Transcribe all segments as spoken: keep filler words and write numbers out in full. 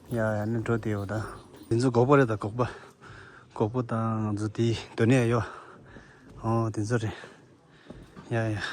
ཡ་ཡ་ནི་འགྲོ་དེ་ཡོད་ད། དེ་ཚོ་སྒོག་པ་རེད་ད་སྒོག་པ། སྒོག་པ་དང་ང་ཚོ་དེ་སྡོད་ནས་ཡོད། ཨོ་དེ་ཚོ་རེད། ཡ་ཡ།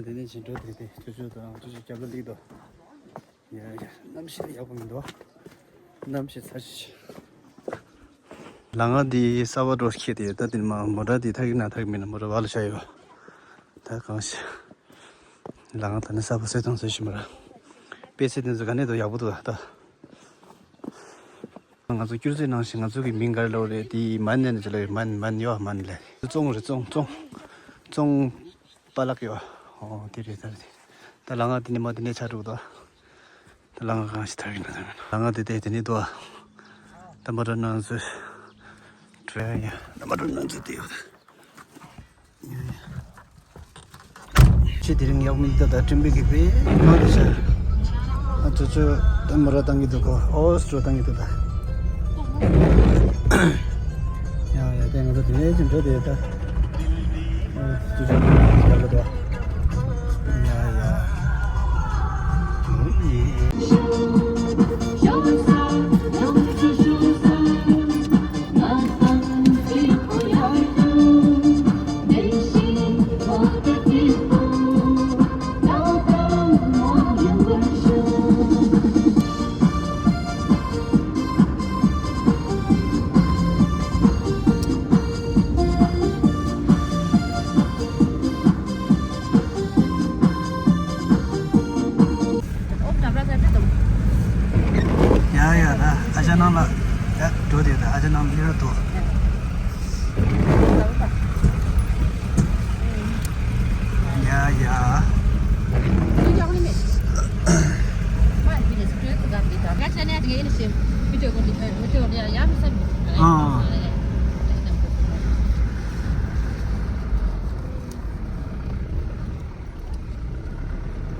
ད་དེ་ནས་ཕྱིན་འགྲོ་དེ་དེ་ཅོ་ཅོ་དང་ཅོ་ཅོ་རྒྱབ་ལ་སླེབས་དོ། ཡ་ཡ། གནམ་གཤིས་ཡག་པོ་མི་འདུག་གནམ་གཤིས་ཚ་ཤི། ལ་ང་འདི་གསར་པ་འགྲོ་ཁྱེད་དེ་ད་དེ་མ་མོ་ཊ་དེ་ཐག་གི་ན་ཐག་མིན་ན་མོ་ཊ་བ་ལ་ཤ་ཡོད། ད་གང་ཤ། ལ་ང་ད་ནི་གསར་པ་སེ་ཐོང་ཟེར་ཤི་མ་ར། དཔེ་སེ་དེ་ཚོ་ག་ནས་དུ་ཡག་པོ་འདུག་ད། ང་ཚོ་སྐྱུར་རྩིས་ནང་བཞིན་ང་ཚོ་གི་མིང་ག་རེ་ལབ་རེད་དེ་མན་ནན་ཅི་ལབ་རེད། མན་མན་ཡོད་མན་ལས་བཙོང་རེད་བཙོང་བཙོང་བཙོང་པ་ལག་ཡོད། ཨོ་དེ་རེད་ད་རེད། ད་ལ་ང་དེ་ནས་མ་དེ་ནས་ཆ་དྲུག་ད། ད་ལ་ང་གང་ཞིག་ཐར་གི་ན་ད་ལ་ང་དེ་དེ་དེ་ནས་དུ། ད་མ་ར་ནང་ཚོས་བྲོས་ཡ། ད་མ་ར་ནང་ཚོས་དེ་ཡོད། ཆེ་དེ་རིང་ཡག་མི་འདུག་ད་སྤྲིན་པའི་གི་པའི་མ་དེ་ཤ། ཨ་ཚོ་ཚོ་ད་མོ་ར་བཏང་གི་འདུག་གོ། ཨོ་སི་ཊོ་བཏང་གི་འདུག་ད། ཡ་ཡ་དེ་ང་ཚོ་དེ་ནས་ཅིག་འགྲོ་དེ་ད། ཨོ་སི་ཊོ་ཡག་གི་འདུག་ཡ་ཡ། ཡ་ཡ་ད་ཨ་ཅག་ནང་ལ་ཡ་འགྲོ་དེ་ད་ཨ་ཅག་ནང་ལ་ཡ་འགྲོ། ཡ་ཡ། ཨ།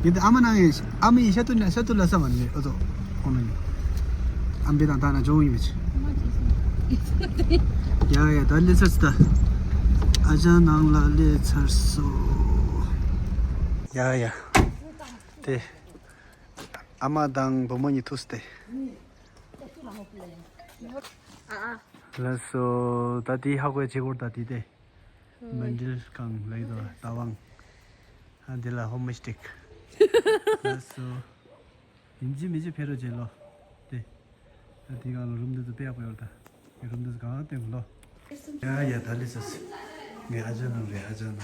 ཡིན་ཏེ་ཨ་མ་ནང་ཡིན། ཨ་མ་ཡིན་ཤ་ཏུ་ན་ཤ་ཏུ་ལ་ས་མ་ནི་ཨོ་ཏོ་ཁོང་ནི་ཨམ་བི་དང་ད་ན་ཇོ་ཡིན་མི་ཆི། ཡ་ཡ་ད་ལེ་ཚར་སི་ད། ཨ་ཅག་ནང་ལ་ལེ་ཚར་སོ། ཡ་ཡ། དེ་ཨ་མ་དང་བུ་མོ་གཉིས་ཐུག་སྟེ། ལགས་སོ། ད་དེ་ཧ་གོ་ཡ་ཆེ་གོར་ད་དེ་དེ། མན་ཇིལ་ཁང་ལ་ཡོད་དོ་ལྟ་བང་། ཨ་འདི་ལ་ཧོམ་སྟེག་ལགས་སོ། ཡིན་གཅིག་མིན་གཅིག་ཕེབས་རོགས་བྱེད་ལོ། དེ། ཨ་དེ་གང་ལ་རུམ་འདི་ཚོ་དཔེ་ཡག་པོ་ཡོད་ད། རུམ་འདི་ཚོ་གང་བསྟན་གོ་ལོ། ཡ་ཡ་ད་ལི་སི་སི། ངའི་ཨ་ཅག་ནང་རེད་ཨ་ཅག་ནང་ལ།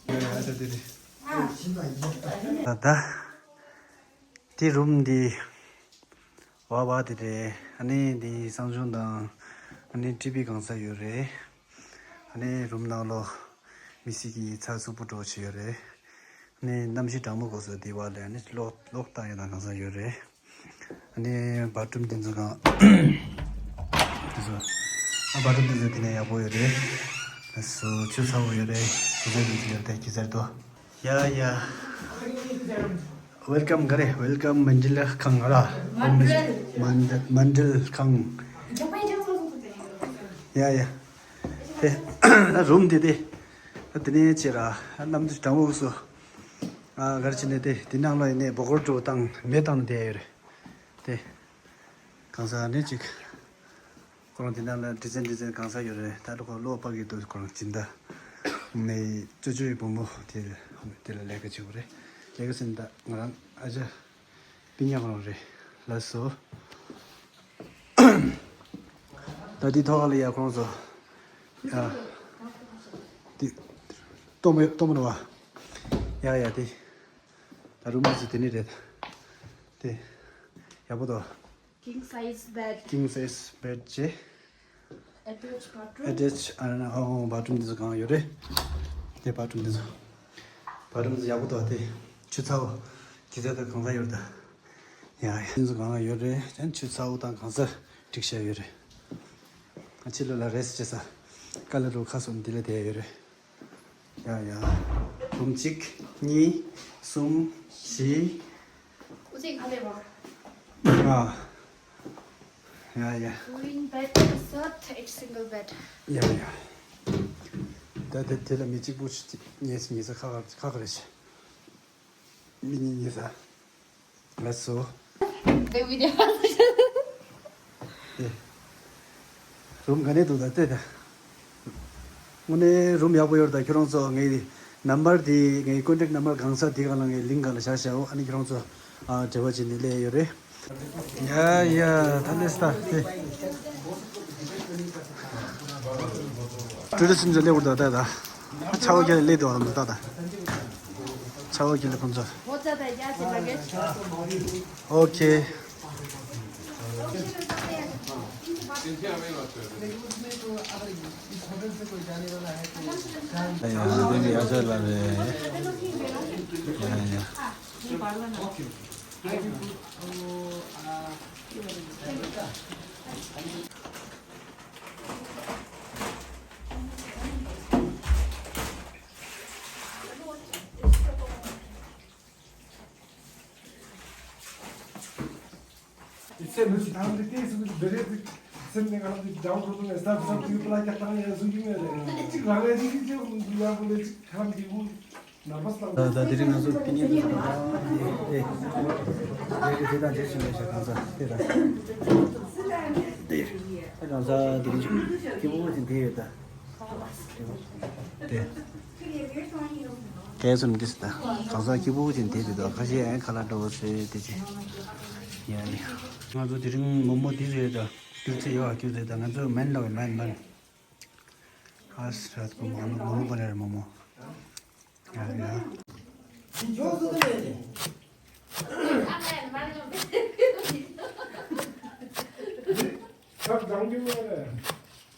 ཡ་ཡ་ཨ་ཅག་དེ་རེད། ད་ད། དེ་རུམ་འདི་བ་བ་དེ་རེད། ཨ་ནི་འདི་གསང་གཞུང་དང་ཨ་ནི་ཊི་བི་གང་ས་ཡོད་རེད། ཨ་ནི་རུམ་ནང་ལོགས་མི་སི་གི་ཚ་སུ་པུ་འགྲོ་བྱེད་ཡོད་རེད། ཨ་ནི་གནམ་གཤིས་གྲང་མོ་གོ་ས་འདི་བ་ལས་ཨ་ནི་གློག་གློག་བཏང་ཡོད་དང་གང་ས་ཡོད་རེད། ཨ་ནི་བ་ཐི་རུམ་འདི་ཚོ་གང་འདི་ཚོ་ཨ་བ་ཐི་རུམ་འདི་ཚོ་དེ་ནས་ཡག་པོ་ཡོད་རེད། སུ་ཆུ་ཚ་བོ་ཡོད་རེད། ཁྱི་ཚ་འདི་ཚོ་ཡོད་རེད། ཁྱི་ཚ་རེད་དོ། ཡ་ཡ། Welcome ག་རེ། Welcome མན་ཇིལ་ཁང་ང་ར། མན་ཇིལ། མན་ཇིལ་ཁང་། ཡ་ཡ། དེ་ད་རུམ་དེ་དེ། ད་དེ་ནས་ཆེ་ར་གནམ་དུས་གྲང་མོ་སོ། ཨ་གར་ཕྱིན་ནས་དེ་དེ་ནང་ལ་ཡིན་ནས་སྦོ་གོར་ཏོ་དང་མེ་བཏང་ནས་བསྡད་ཡོད་རེད། དེ་གང་ཟག་ནས་ཅིག་ཁོ་རང་དེ་ནང་ལ་ཌི་ཛའིན་ཌི་ཛའིན་གང་ཟག་ཡོད་རེད། ད་ལོ་ཁོ་ལོ་པ་གི་དུ་ཁོ་རང་སྦྱིན་བདག་ནས་ཅོ་ཅོ་ཡི་བུ་མོ་དེ་དེ་ལ་ལས་ཀ་བྱེད་དགོས་རེད། ལས་ཀ་ཟིན་ད་ང་རང་ཨ་ཅག་པི་ཉག་ཁོ་རང་རེད། ལགས་སོ། ད་དེ་ཐོག་ལ་ཡ་ཁོ་རང་ཚོ་ཡ་དེ་ལྟོ་མ་ལྟོ་མ་རེད་བ། ཡ་ཡ་དེ་ད་རུམ་ཚོ་དེ་ནི་རེད། དེ་ཡག་པོ་དོ། King size bed. King size bed ཅེ། Attached bathroom. Attached ཨ་ཨོ་བ་ཐི་རུམ་འདི་ཚོ་གང་ཡོད་རེད། དེ་བ་ཐི་རུམ་འདི་ཚོ། བ་ཐི་རུམ་འདི་ཚོ་ཡག་པོ་འདུག་དེ་ཆུ་ཚ་བོ། དེ་ཚོ་ད་གང་ས་ཡོད་ད། ཡ་ཡ་འདི་ཚོ་གང་ཡོད་རེད། ཡང་ཆུ་ཚ་བོ་དང་གང་ས་སྒྲིག་བྱས་ཡོད་རེད། ཨ་ཕྱི་ལོགས་ལ་རེ་སི་ཊི་བྱེད་ས། ཀ་ལ་རུ་ཁ་སོ་འདི་ལ་བསྡད་ཡོད་རེད། ཡ་ཡ། རུམ་གཅིག་གཉིས། གསུམ། བཞི། ཨ། ཡ་ཡ། Queen bed is a eight single bed. ཡ་ཡ། ད་དེ་དེ་ལ་མི་གཅིག་པུ་ཞིག་ཉལ་ཉལ་ས་ཁག་ཁག་རེད་ཤག་མི་གཉིས་ཉལ་ས། ལགས་སོ། དེ་བི་ཌི་ཡོ་ཨེ། རུམ་ག་ནས་འདུག་ད་ལྟོས་ད། དངོས་གནས་རུམ་ཡག་པོ་ཡོད་རེད་ད། ཁྱོད་རང་ཚོ་ངའི་ནམ་བར་དེ་ངའི་ཀོན་ཊེག་ནམ་བར་གང་ས་དེ་ག་ལ་ངའི་ལིང་ག་ལ་བཞག་བཞག་འོ། ཨ་ནི་ཁྱོད་རང་ཚོ་ཨ་འབྲེལ་བ་བྱས་ནས་སླེབས་ཡོད་རེད། ཡ་ཡ་ད་ལྟོས་ད་དེ། ཊུ་རི་སི་ཊི་ཚོ་སླེབས་འདུག་ད་ད། ཆ་བོ་ཁྱེར་སླེབས་འདུག་ད་ད། ཆ་བོ་ཁྱེར་ལ་ཁོང་ཚོ། ཨོ་ཁེ། ཡ་ཡ་འདི་ནི་ཡ་ཆ་ལ་རེད། ཡ་ཡ། ཚེ་མི་ཚེ་ཐང་དེ་ཏེ་སུ་འདི་རེད། ཚེ་ནས་ང་རང་གི་འགྲམ་རུ་ནས་སབ་སབ་དུས་པ་ལ་ཀྱག་ཀྱག་ཡ་སུ་ཡིན་ངེས་རེད། གཅིག་རང་ཡ་གཅིག་གཅིག་ཡ་བུ་ལས་གཅིག་ཁ་རམ་གྱི་བུ་ནར་བ་སི་ལ། ད་ད་དེ་རིང་ང་ཚོ་ཕི་ཉིན་དུ་ད་ད་ཨེ་ཨེ་དེ་དང་རྗེས་སུ་མེད་ཤག་གང་ཟག་དེ་ད་དེ་ད་གང་ཟག་དེ་རིང་ཅིག་སྐྱིད་པོ་ཅིག་དེ་ཡོད་ད། དེ། གལ་སོང་གི་སི་ད། གང་ཟག་སྐྱིད་པོ་ཅན་དེ་དེ་དང་ཁ་ཤས་ཨེ་ཁ་ལག་འགྲོ་བ་སེ་དེ་ཅི། ཡ་ཡ། ང་ཚོ་དེ་རིང་མོག་མོག་དེ་རེད་ད། སྐྱུར་ཚལ་ཡོད་ཨ། སྐྱུར་ཚལ་ད་ང་ཚོ་སྨན་ལ་སྨན་སྨན། ཨ་སི་ར་ད་མོག་མོག་མོག་མོག་པ་ལ་རེད་མོག་མོག་ཡ་ཡ། ཁབ་གང་གི་མ་རེད།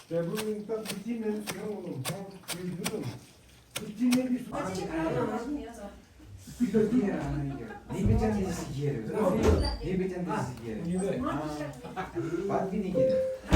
འབྲས་བུ་ནི་སྟབས་ཀྱིས་ཅི་ནས་སུ་ཡང་མི་ལོང་ཁོང་གི་ཡུལ་ལོང་། སུ་ཅི་ནས་ཀྱི་སུ་ཨ་ནི་ཨ་ནི་ཨ་ནི་ཨ་ནི་ཨ་ནི་ཨ་ནི་ཨ་ནི་ཨ་ནི་ཨ་ནི་ཨ་ནི་ཨ་ནི་ཨ་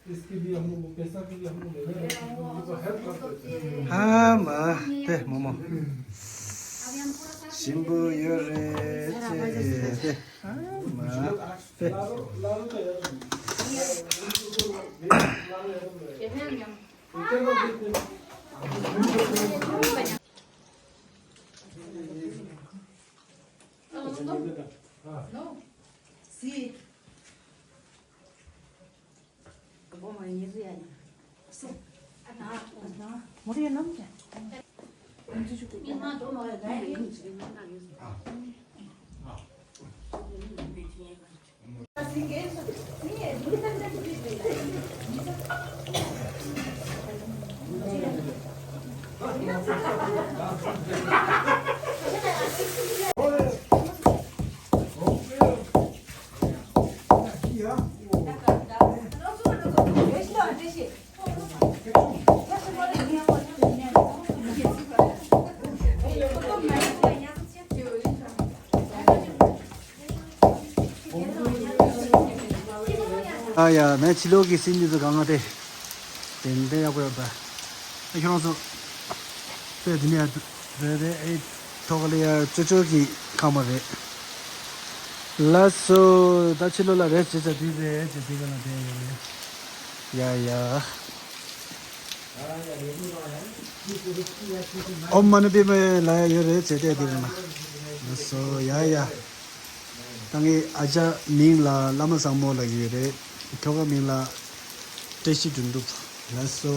ནི་इसके लिए हम लोग को पैसा के लिए हम लोग ले रहे हैं, हम लोग को हेल्प करते हैं। ཨ་མ་དེ་མོག་མོག་ཞིམ་པོ་ཡོད་རེད་ཅེས་དེ། ཨ་མ་དེ། ཨ་ཡ་མེ་ཕྱི་ལོགས་ཀྱི་སིན་འདི་ཚོ་གང་ག་དེ། དེ་འདྲ་ཡག་པོ་ཡོད་པ། ཨ་ཁྱོད་རང་ཚོ། དཔེ་འདི་ནས་རེད་རེད་ཨེ། ཐོག་ལ་ཡར་ཅོ་ཅོ་གི་ཁང་པ་རེད། ལགས་སོ། ད་ཕྱི་ལོགས་ལ་རེད་ཅེས་བྱ་དུས་རེད་ཅེས་དེ་ག་ལ་བསྡད་ཡོད་རེད། ཡ་ཡ། ཨོཾ་མ་ཎི་པདྨེ་ལབ་ཡ་ཡོད་རེད་ཅེས་བལྟས་དེ་རེད་ན། ལགས་སོ་ཡ་ཡ། ད་ངའི་ཨ་ཅག་མིང་ལ་བླ་མ་བཟང་མོ་ལབ་ཀྱི་ཡོད་རེད། ཁྱོ་ག་མིང་ལ་བཀྲ་ཤིས་དོན་གྲུབ། ལགས་སོ།